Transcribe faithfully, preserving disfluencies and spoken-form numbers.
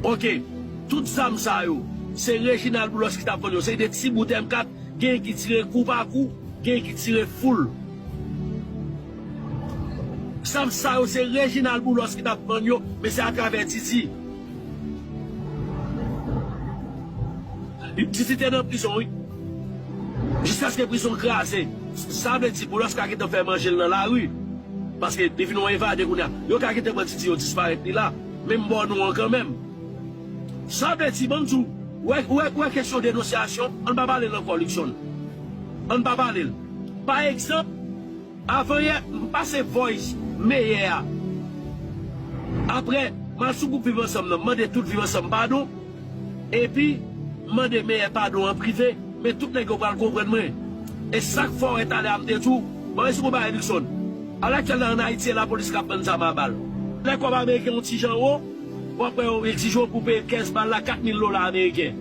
Ok, tout zam sa yo, se Reginald Boulos ki t ap vann yo. Se de ti bout M kat, gen ki tire kou pa kou, gen ki tire foul. Zam sa yo, se Reginald Boulos ki t ap vann yo, men se atravè Titi. Titi te nan prizon, wi. Jiskaske prizon kraze. Sa vle di, Boulos ka gentan fè manje l nan lari. Paske li vin yon evade kounye a. Yo ka gentan pran Titi, yo disparèt li la. Men m ba w non an kanmenm. Sa vle di, ban m di w, ou wè, ou wè, ou wè kesyon denonsyasyon, ann pa pale l ankò, Luckson. Ann pa pale l. Pa egzanp, avanyè, m pase voice Meyè a. Apre, m al sou gwoup Viv Ansanm nan, m mande tout Viv Ansanm padon. Epi, m mande Meyè padon an prive, men tout nèg yo pral konprann mwen. E sa k fè w wè talè a m te di w, ban m esplike w bagay, Luckson. Alèktyèl la, ann Ayiti, e lapolis k ap vann zam a bal. Lè kòb ameriken yon ti jan wo, w ap wè yo egzije w pou w peye kès bal la kat mil dola ameriken.